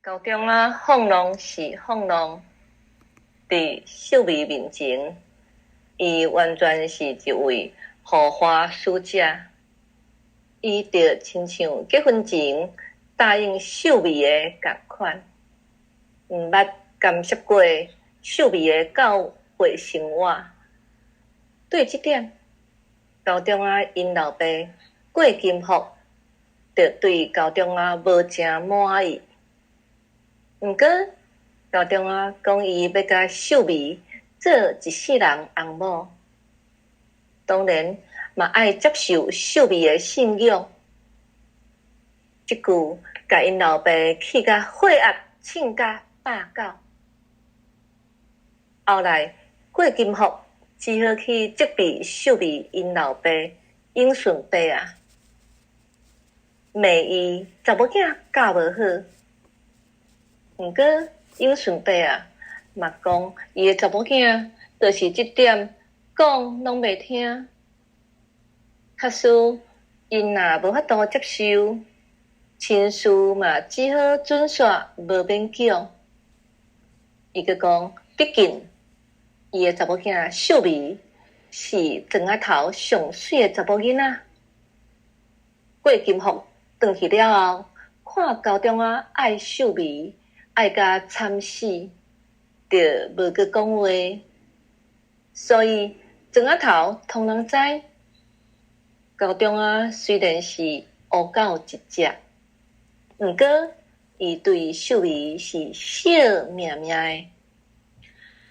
高中仔放浪是放浪，佇秀美面前，伊完全是一位護花使者。伊就親像結婚前答應秀美的仝款，毋捌干涉過秀美的教會生活。對這點，高中仔𪜶老爸郭金福就對高中仔無誠滿意。毋過，高中仔講伊欲共秀美做一世人翁某，當然嘛愛接受秀美的信仰。這句共𪜶老爸氣甲血壓衝甲190。後來，郭金福只好去責備秀美𪜶老爸永順伯仔，罵伊查某囝教無好。毋過永順伯仔嘛講，伊的查某囝就是這點講攏袂聽。假使𪜶若無法度接受，親事嘛只好準煞無勉強。伊閣講，畢竟伊的查某囝秀美是莊仔頭上媠的查某囡仔。郭金福轉去了後，看高中仔愛秀美愛甲慘死，就無閣講話。所以莊仔頭統人知，高中仔雖然是烏狗一隻，毋過伊對秀美是惜命命的。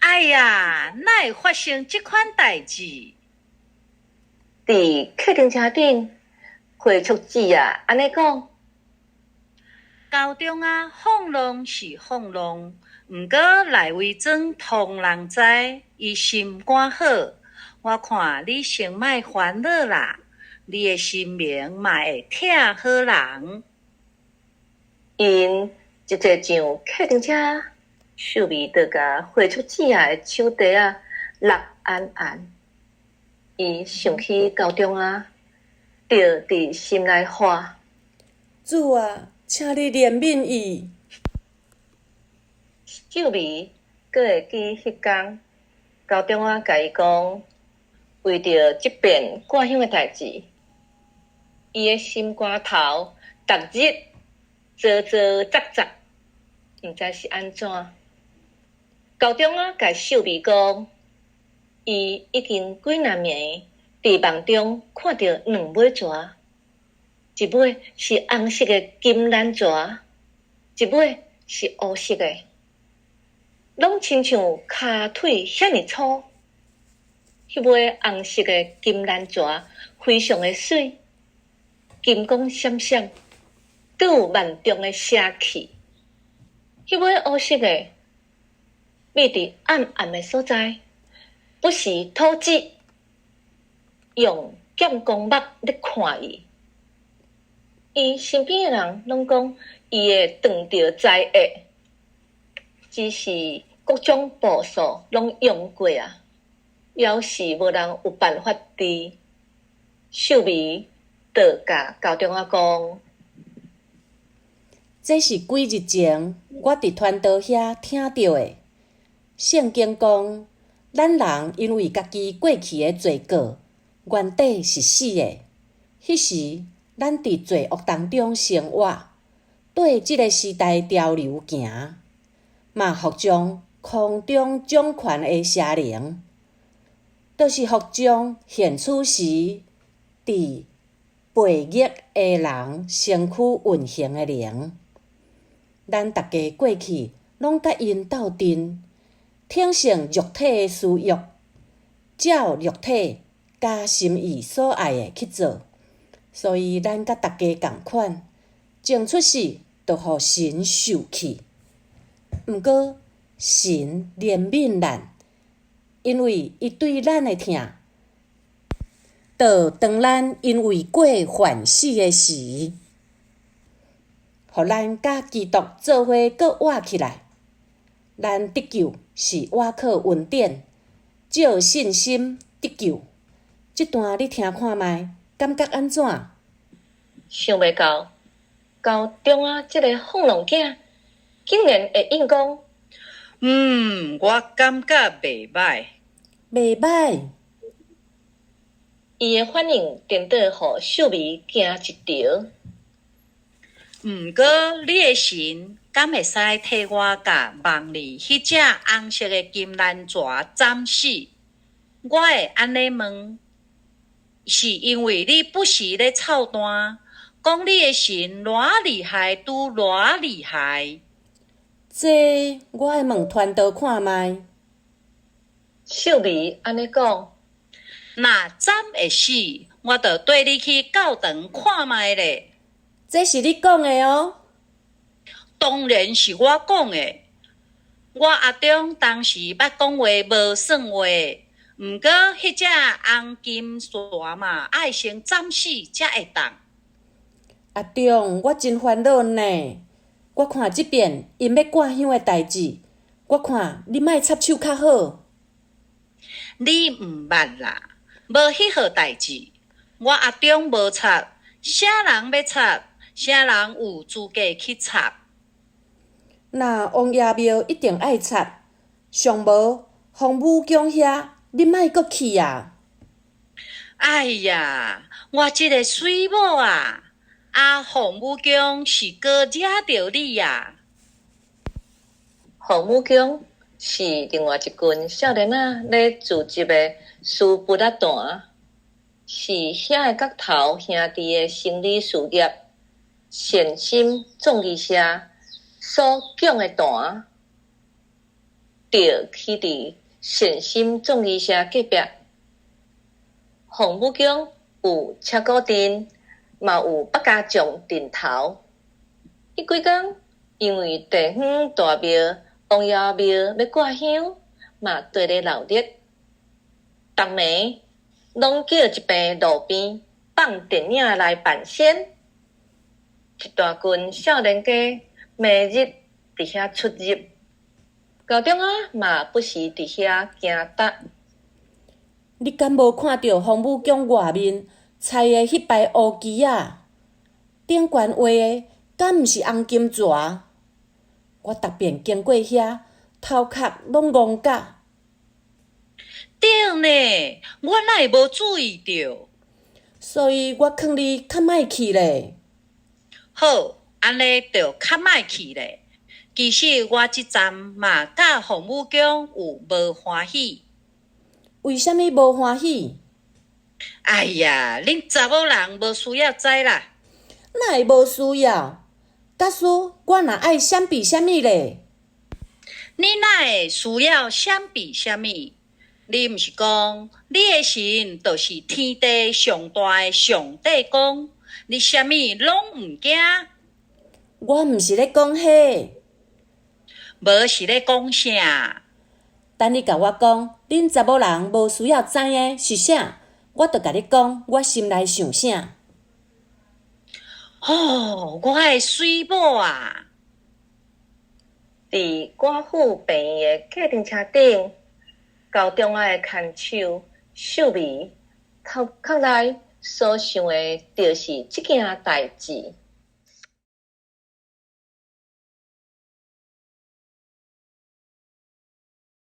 哎呀，哪會發生這款代誌？佇客廳車頂，花束姊仔按呢講。高中仔放浪是放浪，毋過內圍庄統人知，伊心肝好。我看你先莫煩惱啦，你的神明嘛會疼好人。𪜶一坐上客廳車，秀美就共花束姊仔的手袋仔搦絚絚。伊想起高中仔，就佇心內喊：主啊，請你憐憫伊。秀美閣會記彼工，高中仔共伊講，為著這遍割香的代誌，伊的心肝頭逐日做做扎扎，毋知是按怎。高中仔共秀美講，伊已經幾若暝佇夢中看著兩尾蛇，一尾是紅色的金蘭蛇，一尾是烏色的，攏親像跤腿遐爾粗。彼尾紅色的金蘭蛇非常的媠，金光閃閃，閣有萬眾的邪氣。彼尾烏色的，覕佇暗暗的所在，不時吐舌，用劍光目咧看伊。伊身邊的人攏講，伊會斷著災厄，只是各種步數攏用過啊，猶是無人有辦法治。秀美就共高中仔講：這是幾日前我佇傳道遐聽著的。聖經講，咱人因為家己過去的罪過，原底是死的。彼時，咱佇罪惡當中生活，綴這个時代潮流行，嘛服從空中掌權的邪靈，就是服從現此時佇悖逆的人身軀運行的靈。咱逐家過去攏佮𪜶鬥陣，聽從肉體的私欲，照肉體佮心意所愛的去做。所以咱佮逐家仝款，從出世就予神受氣。毋過神憐憫咱，因為伊對咱的疼，就當咱猶未過犯死的時，予咱佮基督做伙閣活起來。咱得救是倚靠恩典，照信心得救。這段你聽看覓，感覺按怎？想袂到，高中仔這个放浪囝，竟然會應講：嗯，我感覺袂䆀。袂䆀？伊的反應顛倒予秀眉驚一趒。毋過你的神敢會使替我共夢裡彼隻紅色的金蘭蛇斬死？我會按呢問，是因為你不時咧臭彈，講你的神偌厲害，拄偌厲害。這我愛問傳道看覓。秀眉按呢講。若斬會死，我就綴你去教堂看覓咧。這是你講的喔？當然是我講的。我阿中當時捌講話無算話，毋過彼隻紅金蛇嘛，愛先斬死才會當。阿中，我真煩惱呢。我看這遍𪜶欲掛香的代誌，我看你莫插手較好。你毋捌啦，無彼號代誌，我阿中無插，啥人欲插？啥人有資格去插？若王爺廟一定愛插，上無洪武宮遐，你莫閣去啊！哎呀，我這个媠某啊！啊，洪武宮是閣惹著你啊！洪武宮是另外一群少年仔咧組織的斯桮仔團，是遐个角頭兄弟的生理事業善心葬儀社所講的團，就起佇善心葬儀社隔壁。洪武宮有車鼓陣，嘛有百家將陣頭。彼幾工因為地方大廟王爺廟欲掛香，嘛綴咧鬧熱。逐暝攏叫一坪路邊放電影來扮仙。一大群少年家暝日佇遐出入，高中仔嘛不時佇遐行踏。你敢無看著洪武宮外面臍的彼排烏旗仔？頂懸畫的敢毋是紅金蛇？我逐遍經過遐，頭殼攏戇甲。對呢，我哪會無注意著？所以我勸你較莫去咧。好，按呢就較莫去咧。其實我這陣嘛佮洪武宮有無歡喜。為啥物無歡喜？哎呀，恁查某人無需要知啦。哪會無需要？假使我若愛閃避啥物咧？你哪會需要閃避啥物？你毋是講你的神就是天地上大的上帝公，你啥物攏毋驚？我毋是咧講彼，無是咧講啥？等你共我講，恁查某人無需要知的是啥，我就共你講，我心內想啥。哦，我的媠某啊！佇官府病院的計程車頂，高中仔的牽手秀眉頭殼內所想的，就是這件代誌。